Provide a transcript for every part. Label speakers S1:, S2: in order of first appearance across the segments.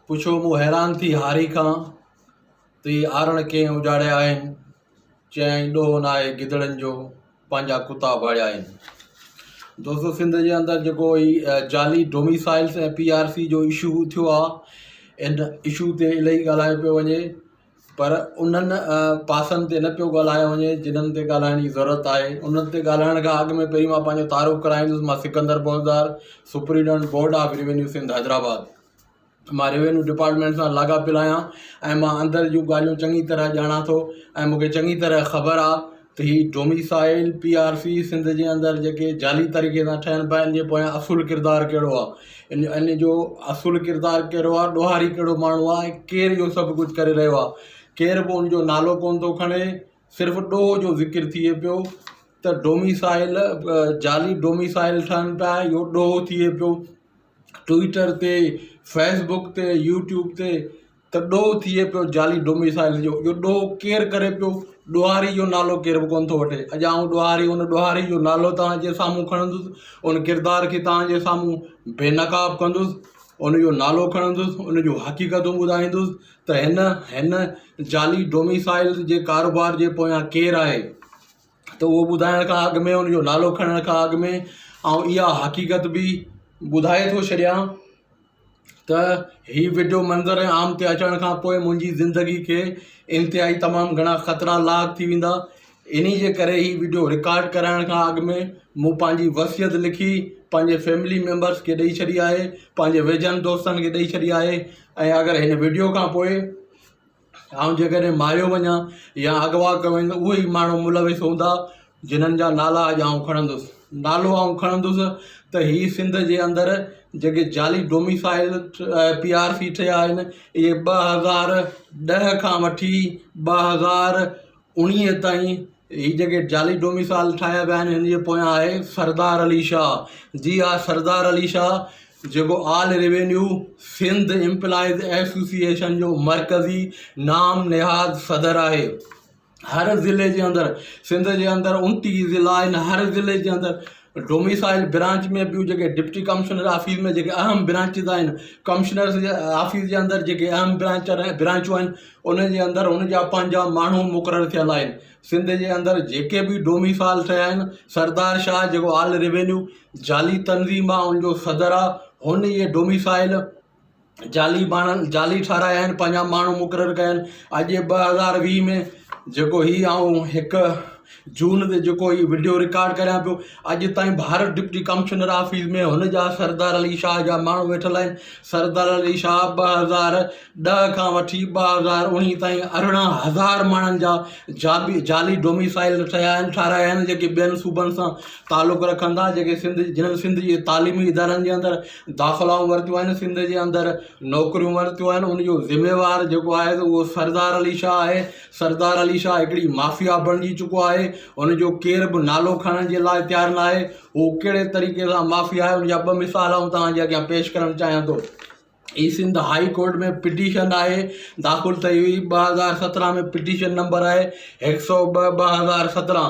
S1: پڇيو مون حيران ٿي هاري کان ته هي آرڻ ڪنهن اجاڙيا آهن؟ چيائين ڏوهه ناهي گدڙن جو، پنهنجا ڪتا ڀاڙيا آهن. دوستو سنڌ جي اندر جيڪو هي جعلي ڊوميسائلز ۽ پي آر سي جو اشو ٿيو آهي ان اشو تي الاهي ڳالهايو پيو وڃي پر انهن پاسن تي نه پيو ڳالهايو وڃي جنھن تي ڳالهائڻ جي ضرورت آهي انهن تي ڳالهائڻ کان اڳ ۾ پهرين مان پنهنجو تعارف ڪرائيندس مان Sikandar Bozdar superintendent board of revenue Sindh Hyderabad مان ريونيو ڊپارٽمينٽ سان لاڳاپيل آهيان ۽ مان اندر جون ڳالهيون چڱي طرح ڄاڻان ٿو ۽ مونکي چڱي طرح خبر آهي ته هي domicile P R C Sindh جي اندر جيڪي جعلي طريقي سان ٺهن پيا ان جي پويان اصل ڪردار ڪهڙو آهي ان ان جو اصل ڪردار ڪهڙو آهي ڏوهاري ڪهڙو ماڻهو آهي ۽ ڪير اهو سڀ ڪجهه ڪري رهيو آهي ڪير به ان جو نالو ڪونه ٿو کڻي صرف ڏوهه جو ذڪر ٿئي پيو ته ڊوميسائل جعلي ڊوميسائل ٺهن پيا اهو ڏوهه ٿئي پيو ٽوئيٽر تي فيس بڪ تي يوٽيوب تي ته ڏوهه ٿئي پيو جعلي ڊوميسائل جو اهو ڏوهه ڪير ڪري پيو ڏوهاري جو نالو ڪير به ڪونه ٿو وٺي اڄ آئون ڏوهاري ان ڏوهاري جو نالو توهان جي سامهون کڻندس ان ڪردار کي توهان جي سامهون بي نقاب ڪندس ان جو نالو کڻندس ان جون حقيقتون ٻڌائيندس ته هن هن جعلي ڊوميسائل جي ڪاروبار جي پويان ڪير آهي ته اهو ٻڌائڻ کان اڳ ۾ ان جو نالو کڻڻ کان اڳ ۾ آئون اها حقيقت به ٻڌائي ٿو ڇڏيان ته هي وڊيو منظر عام تي اچڻ کان پوء منهنجي زندگي کي انتهائي تمام گهڻا خطرا لاحق ٿي ويندا انهي جي ڪري هي وڊيو رڪارڊ ڪرائڻ کان اڳ ۾ مون پنهنجي وصيت لکي پنهنجي فيملي ميمبرس کي ڏئي ڇڏي آهي پنهنجي ويجهن دوستن کي ڏئي ڇڏي آهي ۽ اگر هن وڊيو کان پوء آئون جيڪڏهن ماريو وڃان يا اغوا ڪيو وڃان ته اهي ئي ماڻهو ملوث هوندا جنھن جا نالا اڄ آئون کڻندس نالو آئون کڻندس ته هي سنڌ جي اندر جيڪي جعلي ڊوميسائل پي آر سي ٺهيا آهن اهي 2010 کان وٺي 2019 تائين هي جيڪي جعلي ڊوميسائل ٺاهيا ويا آهن هن جي پويان آهي سردار علي شاهه جي ها سردار علي شاهه جيڪو all revenue Sindh employees association جو مرڪزي نام نهاد صدر آهي. هر ضلعي جي اندر سنڌ جي اندر 29 ضلعا آهن هر ضلعي جي اندر ڊوميسائل برانچ ۾ ٻيون جيڪي ڊپٽي ڪمشنر آفيس ۾ جيڪي اهم برانچز آهن ڪمشنر آفيس جي اندر جيڪي اهم برانچ برانچون آهن ان جي اندر ان جا پنهنجا ماڻهو مقرر ٿيل آهن سنڌ جي اندر جيڪي به ڊوميسائل ٺهيا آهن سردار شاهه جيڪو آل ريونيو جعلي تنظيم آ ان جو صدر آ هن اهي ڊوميسائل جعلي ماڻهن جعلي ٺهرايا آهن پنهنجا ماڻهو مقرر ڪيا آهن اڄ 2020 ۾ جيڪو هي آئون هڪ جون تي جيڪو هي وڊيو رڪارڊ ڪريان پيو اڄ تائين ڀارت ڊپٽي ڪمشنر آفيس ۾ هن جا سردار علي شاهه جا ماڻهو ويٺل آهن سردار علي شاهه 2010 کان وٺي 2019 تائين 18,000 ماڻهن جا جعلي ڊوميسائل ٺهيا آهن ٺهرايا آهن جيڪي ٻين صوبن سان تعلق رکن ٿا جيڪي سنڌ جنھن سنڌ جي تعليمي ادارن جي اندر داخلائون ورتيون آهن سنڌ جي اندر نوڪريون ورتيون آهن ان جو ذميوار جيڪو آهي اهو سردار علي شاهه آهي سردار علي شاهه هڪڙي مافيا بڻجي چڪو آهي ان جو ڪير به نالو کڻڻ جي لاء تيار نه آهي هو ڪهڙي طريقي سان مافيا آهي ان جا ٻه مثال آئون توهان جي اڳيان پيش ڪرڻ چاهيان ٿو هي سنڌ هائي ڪورٽ ۾ پٽيشن آهي داخل ٿي هئي 2017 ۾ پٽيشن نمبر آهي 102 2017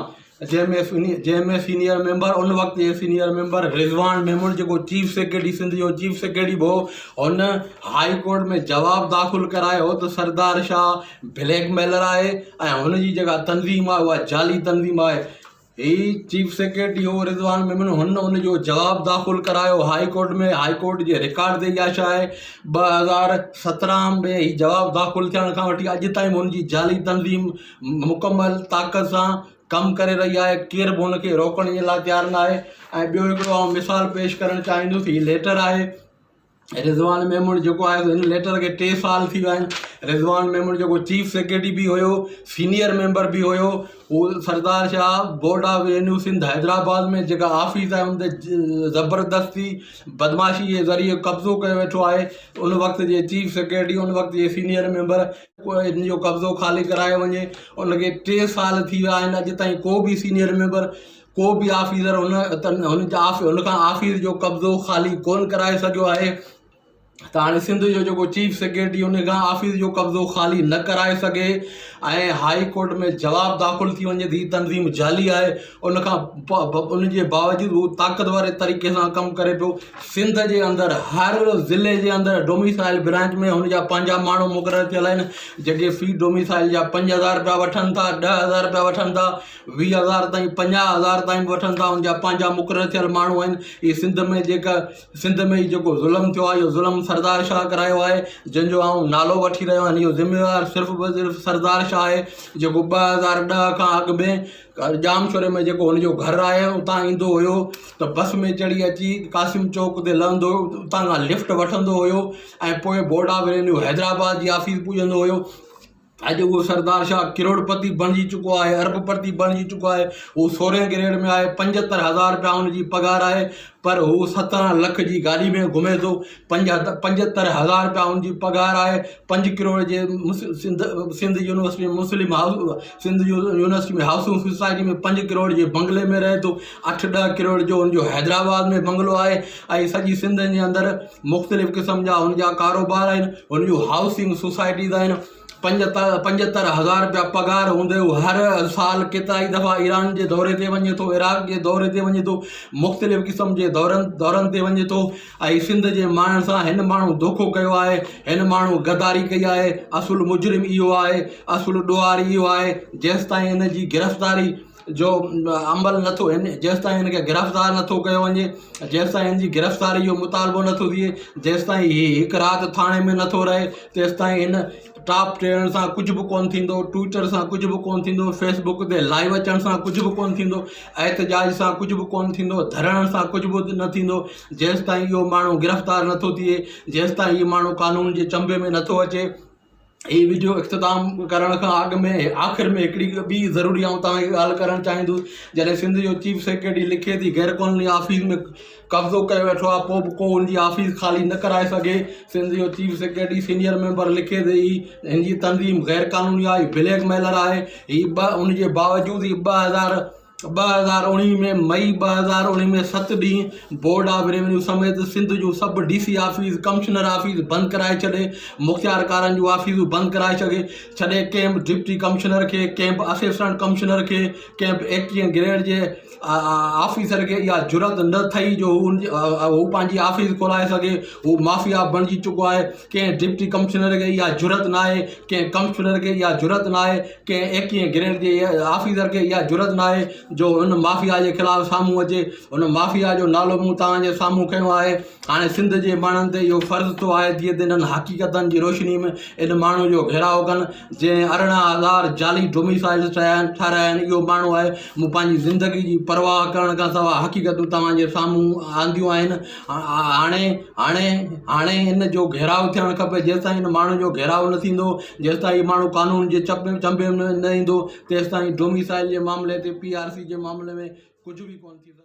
S1: جنهن ۾ جنهن ۾ سينيئر ميمبر ان وقت جي سينيئر ميمبر رضوان ميمڻ جيڪو چيف سيڪريٽري سنڌ جو چيف سيڪريٽري به هو هن هائي ڪورٽ ۾ جواب داخل ڪرايو هو ته سردار شاهه بليڪ ميلر آهي ۽ هن جي جيڪا تنظيم آهي اها جعلي تنظيم آهي هي چيف سيڪريٽري هو رضوان ميمڻ هن ان جو جواب داخل ڪرايو هائي ڪورٽ ۾ هائي ڪورٽ جي رڪارڊ تي اها شيء آهي 2017 ۾ هي جواب داخل ٿيڻ کان وٺي اڄ تائين هن جي جعلي تنظيم مڪمل طاقت سان ڪم ڪري رهي آهي ڪير به هن کي روڪڻ جي لاء تيار نه آهي ۽ ٻيو هڪڙو آئون مثال پيش ڪرڻ چاهيندس هي ليٽر آهي رضوان ميمڻ جيڪو آهي هن ليٽر کي ٽي سال ٿي ويا آهن رضوان ميمڻ جيڪو چيف سيڪريٽري به هيو سينيئر ميمبر به هيو هو Sardar Shah board of revenue Sindh Hyderabad ۾ جيڪا آفيس آهي ان تي زبردستي بدمعاشي جي ذريعي قبضو ڪيو ويٺو آهي ان وقت جي چيف سيڪريٽري ان وقت جي سينيئر ميمبر ان جو قبضو خالي ڪرايو وڃي ان کي ٽي سال ٿي ويا آهن اڄ تائين ڪو به سينيئر ميمبر ڪو به آفيسر هن هن کان آفيس جو قبضو خالي ڪونه ڪرائي سگهيو آهي. ته هاڻي سنڌ جو جيڪو چيف سيڪريٽري ان کان آفيس جو قبضو خالي نه ڪرائي سگهي ۽ هائي ڪورٽ ۾ جواب داخل ٿي وڃي ته هي تنظيم جعلي آهي ان کان ان جي باوجود هو طاقت واري طريقي سان ڪم ڪري پيو سنڌ جي اندر هر ضلعي جي اندر ڊوميسائل برانچ ۾ هن جا پنهنجا ماڻهو مقرر ٿيل آهن جيڪي في ڊوميسائل جا 5000 روپيا وٺن ٿا، 10,000 روپيا وٺن ٿا، 20,000 تائين 50,000 تائين به وٺن ٿا ان جا پنهنجا مقرر ٿيل ماڻهو آهن اهي سنڌ ۾ جيڪا سنڌ ۾ هي جيڪو ظلم ٿيو آهي اهو ظلم سردار شاهه ڪرايو آهي جنهن جو آئون نالو وٺي رهيو آهيان اهو ذميوار صرف و صرف سردار شاهه آهي جيڪو 2010 کان اڳ ۾ ڄامشوري ۾ جيڪو هن جو گهر آهي اتان ايندو هيو ته بس ۾ چڙهي اچي قاسم چوڪ تي لهندو هيو اتان کان لفٽ وٺندو هيو ۽ پوء بورڊ آف ريونيو حيدرآباد جي آفيس پڄندو هيو اڄ اهو سردار شاهه ڪروڙ پتي بڻجي چڪو آهي، ارب پتي بڻجي چڪو آهي، هو سورهين گريڊ ۾ آهي، 75 هزار رپيا هن جي پگهار آهي پر هو 17 لک جي گاڏي ۾ گهمي ٿو، 75 هزار رپيا هن جي پگهار آهي، 5 ڪروڙ جي Sindh Sindh university Muslim house Sindh university ۾ housing society ۾ 5 crore جي بنگلي ۾ رهي ٿو، اٺ ڏهه ڪروڙ جو هن جو حيدرآباد ۾ بنگلو آهي ۽ سڄي سنڌ جي اندر مختلف قسم جا هن جا ڪاروبار آهن، هن جون هائوسنگ سوسائٽيز آهن. 75 هزار رپيا پگهار هوندي هو هر سال ڪيترائي دفعا ايران جي دوري تي وڃي ٿو، عراق جي دوري تي وڃي ٿو، مختلف قسم جي دورن دورن تي وڃي ٿو ۽ سنڌ جي ماڻهن سان هن ماڻهو دوکو ڪيو آهي، هن ماڻهو غداري ڪئي آهي، اصل مجرم اهو آهي، اصل ڏوهاري اهو آهي، جيستائين هن جي گرفتاري جو عمل نٿو جيستائين هن کي گرفتار نٿو ڪيو وڃي، جيستائين هن جي گرفتاري جو مطالبو نٿو ٿئي، جيستائين هي هڪ رات ٿاڻي ۾ نٿو رهي تيستائين هن ٽاپ ٽيڻ سان ڪجهه به ڪونه ٿيندو، ٽوئٽر سان ڪجهه به ڪونه ٿيندو، فيس بڪ تي لائيو اچڻ سان ڪجهه به ڪونه ٿيندو، احتجاج سان ڪجهه به ڪونه ٿيندو، ڌرڻن سان ڪجهه به نه ٿيندو، جيستائين اهو ماڻهو گرفتار نٿو ٿئي، جيستائين هي ماڻهو قانون جي چنبي ۾ نٿو اچي. هي وڊيو اختتام ڪرڻ کان اڳ ۾ آخر ۾ هڪڙي ٻي ضروري آئون توهان کي ڳالهه ڪرڻ چاهيندس جڏهن سنڌ جو چيف سيڪريٽري لکي ٿي غير قانوني آفيس ۾ قبضو ڪيو ويٺو آهي پوء به ڪو ان جي آفيس خالي نه ڪرائي سگهي سنڌ جو چيف سيڪريٽري سينيئر ميمبر لکي ٿي هي هن جي تنظيم غير قانوني آهي بليڪ ميلر آهي هي ٻه ان جي باوجود هي 2019 ۾ مئي 2019 ۾ ست ڏينهن بورڊ آف ريونيو سميت سنڌ جون سڀ D C office, commissioner office بند ڪرائي ڇڏي، مختيارڪارن جون آفيسون بند ڪرائي ڇڏي، ڪنهن به ڊپٽي ڪمشنر کي، ڪنهن به اسسٽنٽ ڪمشنر کي، ڪنهن به ايڪٽيهين گريڊ جي آفيسر کي اها جرئت نه ٿئي جو هو هو پنهنجي آفيس کولائي سگهي، هو مافيا بڻجي چڪو آهي، ڪنهن ڊپٽي ڪمشنر کي اها جرئت ناهي، ڪنهن ڪمشنر کي اها جرئت ناهي، ڪنهن ايڪيهين گريڊ جي آفيسر کي اها جرئت ناهي جو ان مافيا جي خلاف سامهون اچي ان مافيا جو نالو مون توهان جي سامهون کنيو آهي هاڻي سنڌ جي ماڻهن تي اهو فرض ٿو آهي جيئن ته انهن حقيقتن جي روشني ۾ ان ماڻهو جو گهيراء ڪن جنهن 18,000 جعلي ڊوميسائلز ٺاهرايا آهن اهو ماڻهو آهي مون پنهنجي زندگي جي پرواهه ڪرڻ کان سواء حقيقتون توهان جي سامهون آنديون آهن هاڻي هاڻي هاڻي ان جو گهيراء ٿيڻ کپي جيستائين ان ماڻهو جو گهيراء نه ٿيندو جيستائين هي ماڻهو قانون جي چنبي ۾ نه ايندو تيستائين ڊوميسائل جي معاملي تي پي آر سي جي معاملي ۾ ڪجهه به ڪونه ٿي سگهندو.